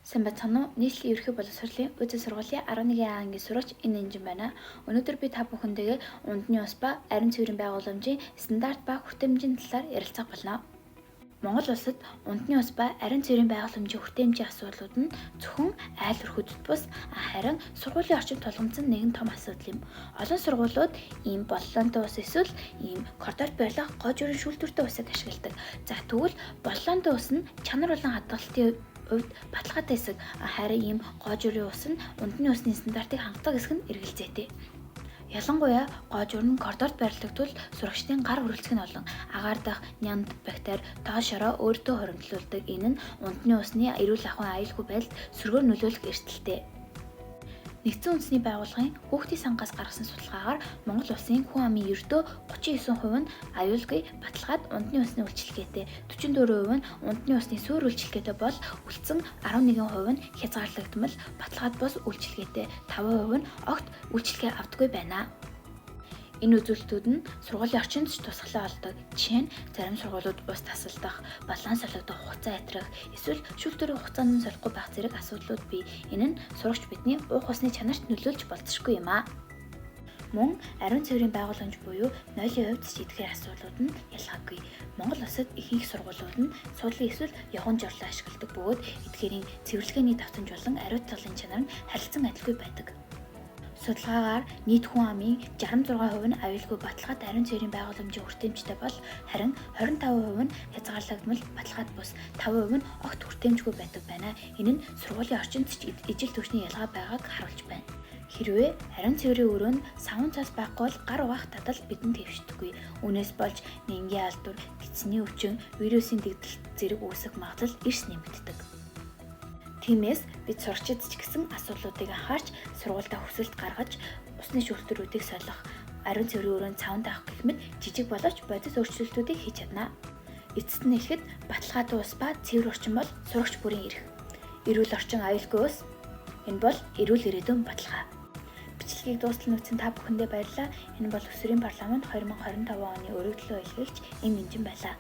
Сайн байцгаана уу? Нийслэлийн ерөнхий боловсролын УЗ сургуулийн 11 А ангийн сурагч энэ инжин байна. Өнөөдөр би та бүхэнтэйгээ ундны ус ба ариун цэврийн байгууламжийн стандарт ба хүртээмжийн талаар ярилцах болно. Монгол улсад ундны ус ба ариун цэврийн байгууламжийн хүртээмжийн асуудлууд нь зөвхөн айл өрхөдөд бус, харин сургуулийн орчинд тулгамдсан нэгэн том асуудал юм. Олон сургуулиуд ийм боллоонтой ус эсвэл ийм кордорт байрлах гоо жуурын шүүлтүүртэй усыг ашигладаг. За, тэгвэл боллоонтой ус нь чанар болон хадгалтын хувьд баталгаатай хэсэг, харин ийм гоожурын ус нь ундны усны стандартыг хангадаг хэсэг нь эргэлзээтэй. Ялангуяа гоожур нь кордорт байрладаг тул сурагчдын гар хүрэлцэх нь олон. Агаар дах нянд бактери тоос шороо өөртөө хуримтлуулдаг. Энэ нь ундны усны эрүүл ахуйн аюулгүй байдалд сөргөөр нөлөөлөх эрсдэлтэй. Нэгдсэн үндэсний байгууллагын хүүхдийн сангаас гаргасан судалгаагаар Монгол улсын хүн амын ердөө 39% нь аюулгүй баталгаад ундны усны үйлчилгээтэй, 44% нь ундны усны суурь үйлчилгээтэй бол үлдсэн 11% нь хязгаарлагдмал баталгаад бус үйлчилгээтэй, 5% нь огт үйлчилгээ авдаггүй байна. Энэ үзүүлэлтүүд нь сургуулийн орчинд ч тусгалаа олдог. Жишээ нь, зарим сургуулиуд ус тасалдах, баланс солигдох хугацаа хэтэрх, эсвэл шүүлтүүрийн хугацаанд нь солихгүй байх зэрэг асуудлууд бий. Энэ нь сурагч бидний уух усны чанарт нөлөөлж болзошгүй юм аа. Мөн ариун цэврийн байгууламж буюу нойлын хувьд ч эдгээр асуудлууд нь ялгаагүй. Монгол улсад ихэнх сургуулиуд нь суудлын эсвэл явган жорлоо ашигладаг бөгөөд эдгээрийн цэвэрлэгээний давтамж болон ариутгалын чанар нь харилцан адилгүй байдаг. Судалгаагаар нийт хүн амын 66% нь аюулгүй баталгаад ариун цэврийн байгууламжийн хүртээмжтэй бол харин 25% нь хязгаарлагдмал баталгаад бус, 5% нь огт хүртээмжгүй байдаг байна. Энэ нь сургуулийн орчинд ч ижил түвшний ялгаа байгааг харуулж байна. Хэрвээ ариун цэврийн өрөөнд саван цас байхгүй бол гар угаах дадал бидэнд хэвшдэггүй. Үүнээс болж нянгийн алдвар, гэдэсний өвчин, вирусын дэгдэлт зэрэг үүсэх магадлал эрс нэмэгддэг. Тиймээс бид сурагчид ч гэсэн асуудлуудыг анхаарч сургуульдаа хүсэлт гаргаж усны шүүлтүүрүүдийг солих, ариун цэврийн өрөөнд цаван тавих гэх мэт жижиг боловч бодит өөрчлөлтүүдийг хийж чадна. Эцэст нь хэлэхэд, баталгаатай ус ба цэвэр орчин бол сурагч бүрийн эрх. Эрүүл орчин, аюулгүй ус, энэ бол эрүүл ирээдүйн баталгаа. Бичлэгийг дуустал үзсэн та бүхэндээ баярлалаа. Энэ бол Өсвөрийн парламент 2025 оны өргөдлөө илгээгч Эм Инжин байлаа.